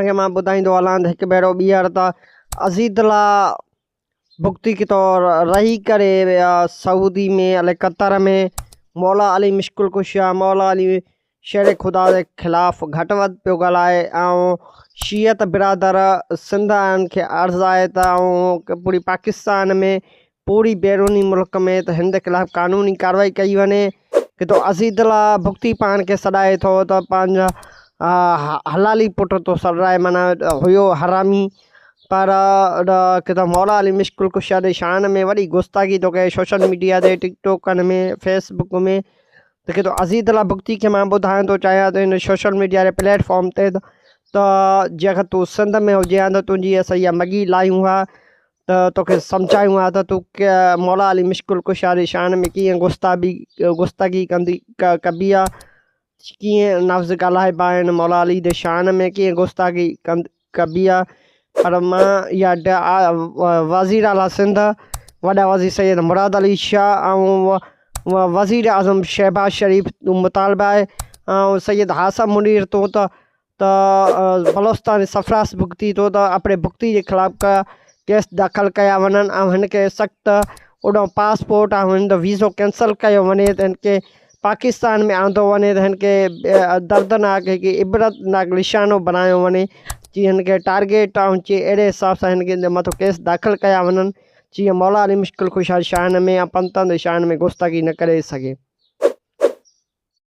دوستن کي مان ٻڌائيندو هلان ته هڪ ڀيرو ٻيهر ته عزيز الله بگٽي ڪي طور رهي ڪري سعودي ۾ الائي قطر ۾ مولا علي مشڪل ڪشا مولا علي شير خدا جي خلاف گهٽ وڌ پيو ڳالهائي ۽ شيعت برادر سنڌ وارن کي عرض آهي ته ۽ پوري پاڪستان ۾ پوري بيروني ملڪ ۾ ته هن جي خلاف قانوني ڪارروائي ڪئي وڃي ڪي عزيز الله بگٽي پاڻ کي سڏائي ٿو ته پنهنجا حلالي پٽ ٿو سڏرائي معنيٰ هيو حرامي پر ڪٿان مولا علي مشڪل ڪشا جي شان ۾ وڏي گستاخي ٿو ڪري سوشل ميڊيا تي ٽڪ ٽوڪن ۾ فيس بڪ ۾ ته ڪٿو عزيز الله بگٽي کي مان ٻڌائڻ ٿو چاهيان ته هن سوشل ميڊيا جي پليٽ فارم تي ته جيڪر تون سنڌ ۾ هجين ها ته تنهنجي اسان اها مڳي لاهيون ها ته توکي سمجهايون ها ته تون مولا علي مشڪل ڪشا جي شان ۾ ڪيئن گستابي گستاخي ڪندي ڪبي آهي ڪيئن لفظ ڳالهائبا آهن مولا علي جي شان ۾ ڪيئن گستاخي ڪبي آ پر مان اها وزير اعليٰ سنڌ وڏا وزير سيد مراد علي شاهه ۽ وزير اعظم شهباز شريف مطالبه آهي ۽ سيد عاصم منير تون ته ته بلوچستان سرفراز بگٽي ٿو ته اپڻي بگٽي جي خلاف ڪيس داخل ڪيا وڃن ۽ هن کي سخت اوڏانهن پاسپورٽ ۽ هن جو ويزو ڪينسل ڪيو وڃي ته هن کي پاڪستان ۾ آندو وڃي ته هن کي دردناڪ هڪ عبرتناڪ نشانو بڻايو وڃي جيئن هن کي ٽارگيٽ ۽ جيئن اهڙي حساب سان هن کي مٿو ڪيس داخل ڪيا وڃن جيئن مولا علي مشڪل ڪشا شان ۾ يا پنتن جي شان ۾ گستاخي نه ڪري سگهي.